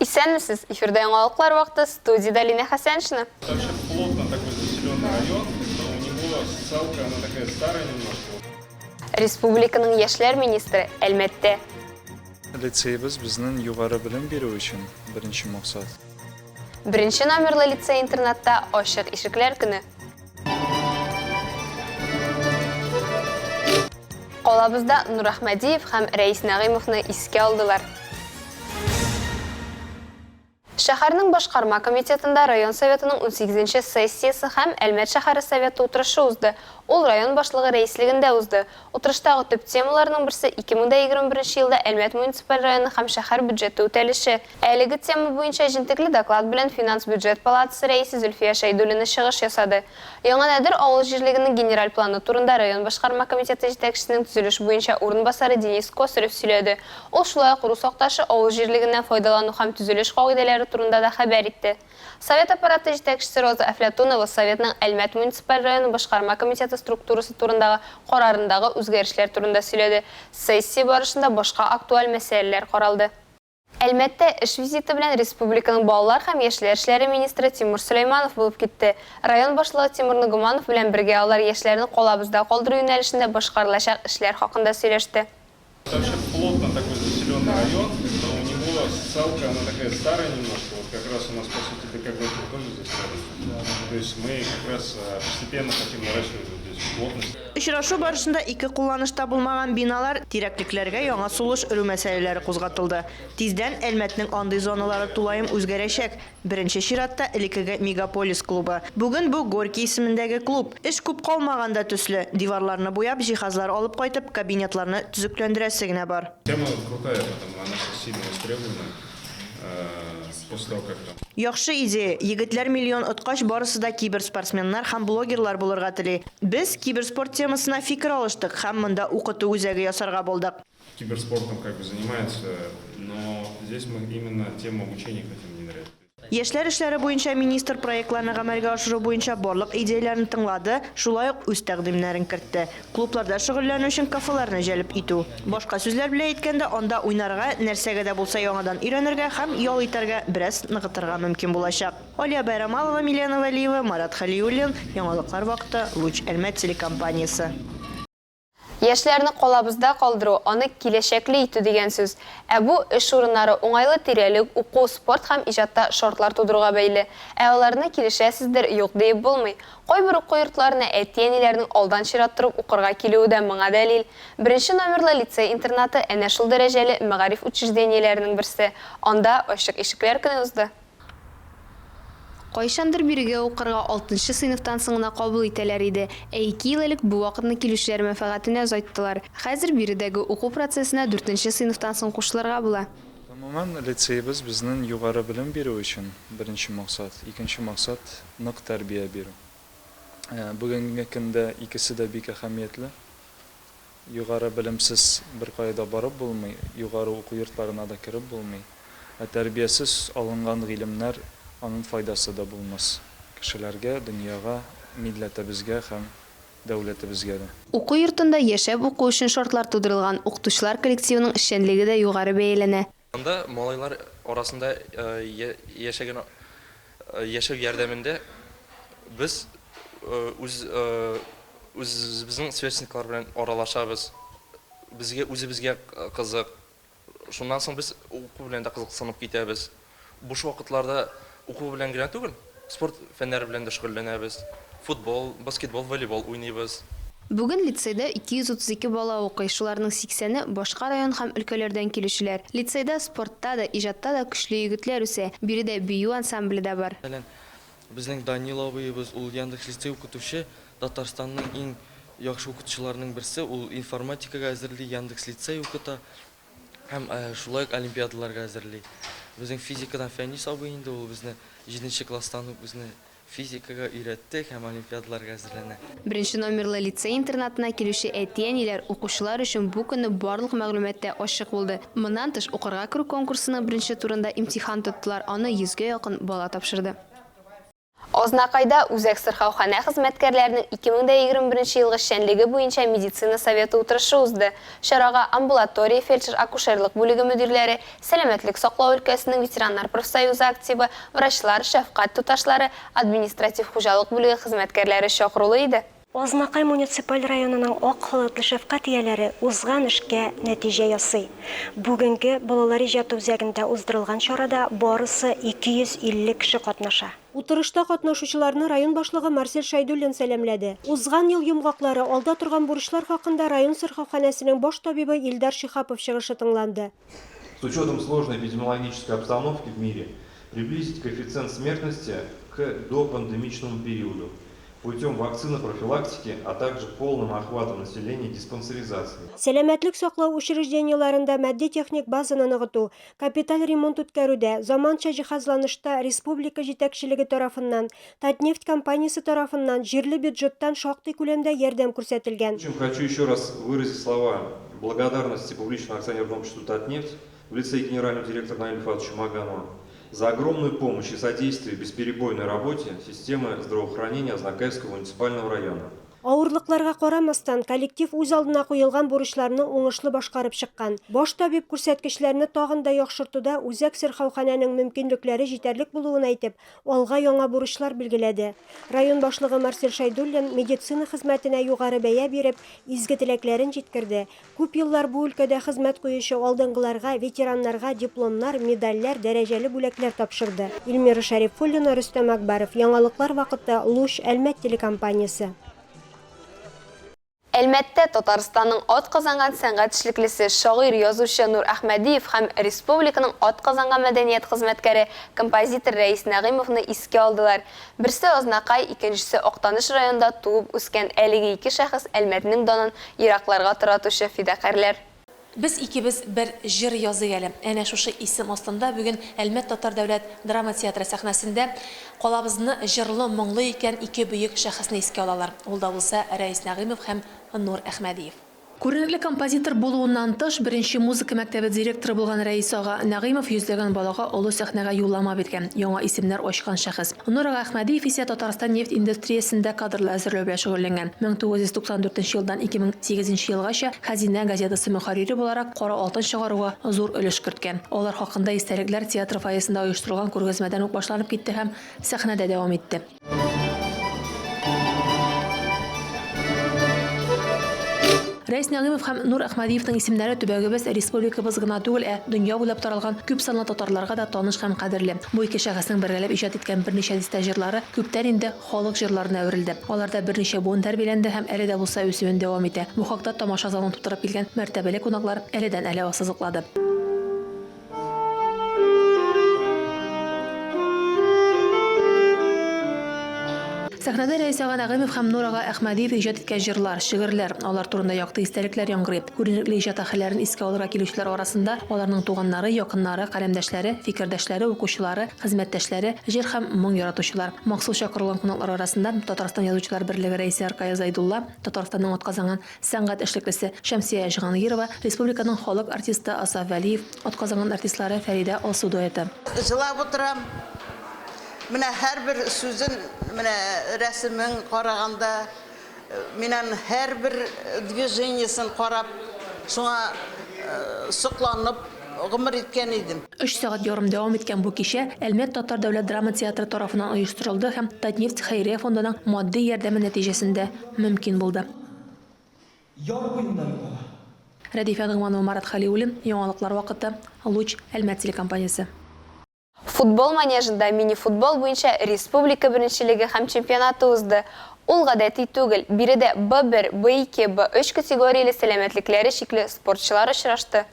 Исәнмесез! Эфирда яңалыклар вакыты, студиядә Линә Хәсәншина. Вообще плотно такой заселенный район, но у него социалка, она такая старая немножко. Республиканың яшьләр министры Әлмәттә. Лицеебыз безнең югары белем бирү өчен беренче максат. Беренче номерлы лицей-интернатта ачык ишекләр көне. Калабызда Нурәхмәдиев һәм Рәис Нәгыймовны искә алдылар. Шәһәрнең башкарма комитетында район Советының унсигезенче сессиясе һәм Әлмәт шәһәре Советы утырышы узды. Ул район башлыгы рәислегендә узды. Утырыштагы төп темаларның берсе, 2021 елда Әлмәт муниципаль районы һәм шәһәр бюджеты үтәлеше. Әлеге тема буенча җентекле доклад белән Финанс-бюджет палатасы рәисе Зөлфия Шәйдуллина чыгыш ясады. Яңа Нәдер авыл җирлегенең генераль планы турында район башкарма комитеты җитәкчесенең төзелеш буенча урынбасары Денис Косарев сөйләде. Ул шулай ук Рус Акташы авыл җирлегеннән файдалану һәм төзелеш кагыйдәләре турында да хәбәр итте. Совет аппараты җитәкчесе Роза Әфләтунова Советның Әлмәт муниципаль районы башкарма комитеты структурасы турындагы карарындагы үзгәрешләр турында сөйләде. Сессия барышында башка актуаль мәсьәләләр каралды. Әлмәттә эш визиты белән республиканың балалар һәм яшьләр эшләре министры Тимур Сөләйманов булып китте. Район башлыгы Тимур Нагуманов белән бергә алар яшьләрне калабызда калдыру юнәлешендә башкарылачак эшләр хакында сөйләште. Вообще плотно такой заселенный район, но у него социалка, она такая старая немножко, вот как раз у нас, по сути, ДК Горького тоже здесь рядом. То есть мы как раз постепенно хотим наращивать вот здесь плотность. Очрашу барышында ике кулланышта булмаган биналар, тирәклекләргә яңа сулыш өрү мәсьәләләре кузгатылды. Тиздән Әлмәтнең андый зоналары тулаем үзгәрәчәк. Беренче чиратта, элеккеге Мегаполис клубы. Бүген бу Горький исемендәге клуб. Эш күп калмаган да төсле, диварларны буяп, җиһазлар алып кайтып, кабинетларны төзекләндерәсе генә бар. Тема крутая, потому она сейчас сильно востребована, после того, как там. Яхшы идея. Егетләр миллион откач, барысы да киберспортсменнар һәм блогерлар булырга тели. Без киберспорт темасына фикер алыштык һәм монда укыту үзәге ясарга булдык. Киберспортом как бы занимаются, но здесь мы именно тему обучения хотим внедрять. Яшьләр эшләре буенча министр проектларны гамәлгә ашыру буенча барлык идеяләрне тыңлады, шулай ук үз тәкъдимнәрен кертте. Клубларда шөгыльләнү өчен кафеларны җәлеп итү. Башка сүзләр белән әйткәндә, анда уйнарга, нәрсәгә дә булса яңадан өйрәнергә һәм ял итәргә, бераз ныгытырга мөмкин булачак. Алия Байрамалова, Милена Вәлиева, Марат Хәлиуллин, Яңалыклар вакыты, Луч Әлмәт телекомпаниясе. Яшьләрне калабызда калдыру, аны киләчәкле итү дигән сүз. Ә бу, эш урыннары, уңайлы тирәлек, уку, спорт һәм иҗатта шартлар тудыруга бәйле. Ә аларны, килешәсездер, юк диеп булмый. Кайбер уку йортларына әти-әниләрнең алдан чират торып укырга килүе дә моңа дәлил. Беренче номерлы лицей-интернаты әнә шул дәрәҗәле мәгариф учреждениеләренең берсе. Анда Ачык ишекләр көне узды. Кайчандыр бирегә укырга алтынчы сыйныфтан соң гына кабул итәләр иде, ә ике ел элек бу вакытны килүчеләр мәнфәгатенә озайттылар. Хәзер биредәге уку процессына дүртенче сыйныфтан соң кушылырга була. Гомумән, лицеебыз безнең югары белем бирү өчен беренче максат, икенче максат, нык тәрбия бирү. Бүгенге көндә икесе дә бик әһәмиятле. Югары белемсез беркая да барып булмый, югары уку йортларына да кереп булмый. Ә тәрбиясез алынган гыйлемнәр аның файдасы да булмас кешеләргә, дөньяга, милләтебезгә һәм дәүләтебезгә дә. Уку йортында яшәп уку өчен шартлар тудырылган, укытучылар коллективының эшчәнлеге дә югары бәяләнә. Анда малайлар арасында яшәгән яшәү ярдәмендә без үз үзебезнең сверстниклар белән аралашабыз. Безгә үзебезгә кызык. Шуннан соң без уку белән дә кызыксынып китәбез. Буш вакытларда уку белән генә түгел, спорт фәннәре белән дә шөгыльләнәбез. Футбол, баскетбол, волейбол уйныйбыз. Бүген лицейда 232 бала укый, шуларның сиксәне, башка район һәм өлкәләрдән килүчеләр. Лицейда спортта да, иҗатта да көчле егетләр үсә. Биредә бию ансамбле дә бар. Мәсәлән, безнең Данил абыебыз, ул Яндекс лицей укытучы, Татарстанның иң яхшы укытучыларының берсе, ул информатикага әзерли, Яндекс лицей укыта. Һәм шулай ук олимпиадаларга әзерли. Безнең физикадан Фәнис абый инде, ул безне җиденче класстан ук безне физикага өйрәтте һәм олимпиадаларга әзерләнә. Беренче номерлы лицей-интернатына килүче әти-әниләр, укучылар өчен бу көнне барлык мәгълүмат та ачык булды. Моннан тыш, укырга керү конкурсының беренче турында имтихан тоттылар, аны йөзгә якын бала тапшырды. Азнакайда үзәк сырхауханә хезмәткәрләренең 2021 елгы эшчәнлеге буенча медицина советы утырышы узды. Чарага амбулатория, фельдшер-акушерлык бүлеге мөдирләре, сәламәтлек саклау өлкәсенең ветераннар профсоюзы активы, врачлар, шәфкать туташлары, административ-хуҗалык бүлеге хезмәткәрләре чакырулы иде. Азнакай муниципаль районының ак халатлы шәфкать ияләре узган эшкә нәтиҗә ясый. Бүгенге Балалар иҗаты үзәгендә уздырылган чарада барысы 250 кеше катнаша. Утырышта катнашучыларны район башлыгы Марсель Шәйдуллин сәламләде. Узган ел йомгаклары, алда торган бурычлар хакында район сырхауханәсенең баш табибы Илдар Шиһапов чыгышы тыңланды. С учетом сложной эпидемиологической обстановки в мире, приблизить коэффициент смертности к допандемичному периоду путем вакцинопрофилактики, а также полным охватом населения диспансеризацией. Сәламәтлек саклау учреждениеләрендә матди-техник базаны ныгыту, капиталь ремонт үткәрүдә, заманча җиһазланышта республика җитәкчелеге тарафыннан, Татнефть компаниясе тарафыннан, җирле бюджеттан шактый күләмдә ярдәм күрсәтелгән. Хочу еще раз выразить слова благодарности публичному акционерному обществу Татнефть в лице генерального директора Наиля Фатовича Маганова за огромную помощь и содействие бесперебойной работе системы здравоохранения Азнакаевского муниципального района. Авырлыкларга карамастан, коллектив үз алдына куелган бурычларны уңышлы башкарып чыккан. Баш табиб күрсәткечләрне тагын да яхшыртуда үзәк сырхауханәнең мөмкинлекләре җитәрлек булуын әйтеп, алга яңа бурычлар билгеләде. Район башлыгы Марсель Шәйдуллин медицина хезмәтенә югары бәя биреп, изге теләкләрен җиткерде, Күп еллар бу өлкәдә хезмәт куючы алдынгыларга, ветераннарга дипломнар, медальләр, дәрәҗәле бүләкләр тапшырды. Эльмира Шәрифуллина, Рөстәм Акбаров, Яңалыклар вакыты, Луч, Әлмәт телекомпаниясе. Әлмәттә Татарстанның атказанган сәнгать эшлеклесе, шагыйрь, язучы Нур Әхмәдиев һәм республиканың атказанган мәдәният хезмәткәре, композитор Рәис Нәгыймовны искә алдылар. Берсе Азнакай, икенчесе Актаныш районында туып үскән әлеге ике шәхес Әлмәтнең данын еракларга таратучы фидакарьләр. Без икебез бер җыр языйк әле. Әнә шушы исем астында бүген Әлмәт татар дәүләт драма театры сәхнәсендә калабызны җырлы-моңлы иткән ике бөек шәхесне искә алалар. Ул да булса Рәис Нәгыймов һәм Нур Әхмәдиев. Күренекле композитор булуыннан тыш, беренче музыка мәктәбе директоры булган Рәис ага Нәгыймов йөзләгән балага олы сәхнәгә юллама биргән, яңа исемнәр ачкан шәхес. Нур ага Әхмәдиев исә Татарстан нефть индустриясендә кадрлар әзерләү белән шөгыльләнгән. 1994 елдан 2008 елгача Хәзинә газетасы мөхәррире буларак кара алтын чыгаруга зур өлеш керткән. Алар хакында истәлекләр театр фойесында оештырылган күргәзмәдән үк башланып китте һәм сәхнәдә дәвам итте. Рәис Нәгыймов һәм Нур Әхмәдиевның исемнәре төбәгебез, республикабыз гына түгел, ә дөнья буйлап таралган күпсанлы татарларга да таныш һәм кадерле. Бу ике шәхеснең бергәләп иҗат иткән берничә дистә җырлары күптән инде халык җырларына әверелде. Аларда берничә буын тәрбияләнде һәм әле дә булса үсүен дәвам итә. Бу хакта тамаша залын тутырып килгән мәртәбәле кунаклар әледән-әле ассызыклады. Сәхнәдә Рәис ага Нәгыймов һәм Нур ага Әхмәдиев иҗат иткән җырлар, шигырьләр, алар турында якты истәлекләр яңгырый. Күренекле иҗат әһелләрен искә алырга килүчеләр арасында аларның туганнары, якыннары, каләмдәшләре, фикердәшләре, укучылары, хезмәттәшләре, җыр һәм моң яратучылар. Махсус чакырылган кунаклар арасында Татарстан Язучылар берлеге рәисе Ркаил Зәйдулла, Татарстанның атказанган Сәнгать эшлеклесе Шәмсия Җиһангирова, республиканың халык артисты Асаф Вәлиев, атказанган артистлары Фәридә Алсу дуэты. Җылап утырам. Менә һәрбер сүзен, менә рәсемен караганда, мин аның һәрбер движениесен карап, шуңа сокланып гомер иткән идем. Өч сәгать ярым дәвам иткән бу кичә Әлмәт татар дәүләт драма театры тарафыннан оештырылды һәм Татнефть хәйрия фондының матди ярдәме нәтиҗәсендә мөмкин булды. Яр буенда югала. Рәдифә Ногманова, Марат Хәлиуллин, Яңалыклар вакыты, Луч, Әлмәт телекомпаниясе. Футбол манежында мини-футбол буенча республика беренчелеге һәм чемпионаты узды. Ул гадәти түгел, биредә Б1, Б2, Б3 категорияле сәламәтлекләре чикле спортчылар очрашты.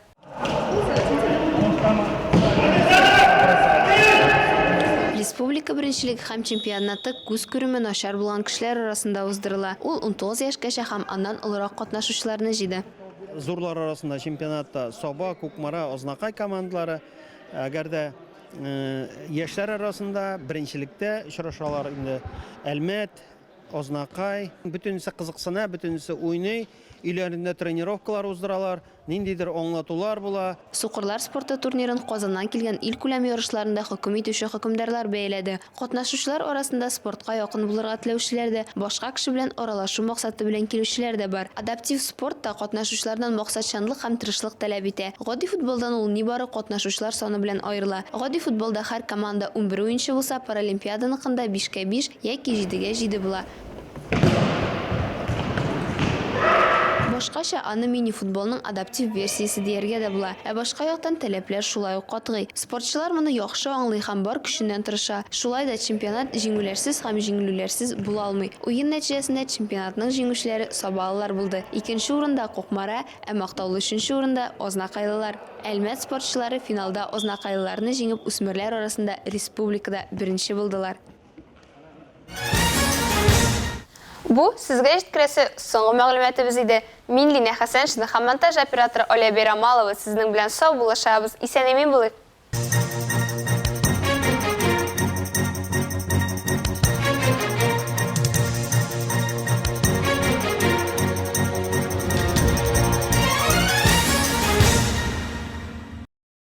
Республика беренчелеге һәм чемпионаты күз күреме начар булган кешеләр арасында уздырыла. Ул 19 яшькәчә һәм аннан олырак катнашучыларны җыйды. Зурлар арасында чемпионатта Саба, Кукмара, Азнакай командалары, әгәр дә яшьләр арасында беренчелектә очрашалар инде Әлмәт, Азнакай. Бөтенесе кызыксына, бөтенесе уйный, өйләрендә тренировкалар уздыралар. ниндидер аңлатулар була. Сукырлар спорты турнирын Казаннан килгән илкүләм ярышларында хөкем итүче хөкемдарлар бәяләде. Катнашучылар арасында спортка якын булырга теләүчеләр дә, башка кеше белән аралашу максаты белән килүчеләр дә бар. Адаптив спорт та катнашучылардан максатчанлык һәм тырышлык таләп итә. Гади футболдан ул нибары катнашучылар саны белән аерыла. Гади футболда һәр команда 11 уенчы булса, Паралимпиаданыкында бишкә биш яки җидегә җиде була. Башкача аны мини-футболның адаптив версиясе дияргә дә була. Ә башка яктан таләпләр шулай ук катгый. Спортчылар моны яхшы аңлый һәм бар көченнән тырыша. Шулай да чемпионат җиңүләрсез һәм җиңелүләрсез була алмый. Уен нәтиҗәсендә чемпионатның җиңүчеләре сабалылар булды. Икенче урында, Кукмара, ә мактаулы өченче урында, азнакайлылар. Әлмәт спортчылары финалда азнакайлыларны җиңеп үсмерләр арасында республикада беренче булдылар. Бу сезгә җиткерәсе соңгы мәгълүматыбыз иде. Мин Линә Хәсәншина һәм монтаж операторы Оля Бәйрамалова сезнең белән саубуллашабыз. Исән-имин булыйк!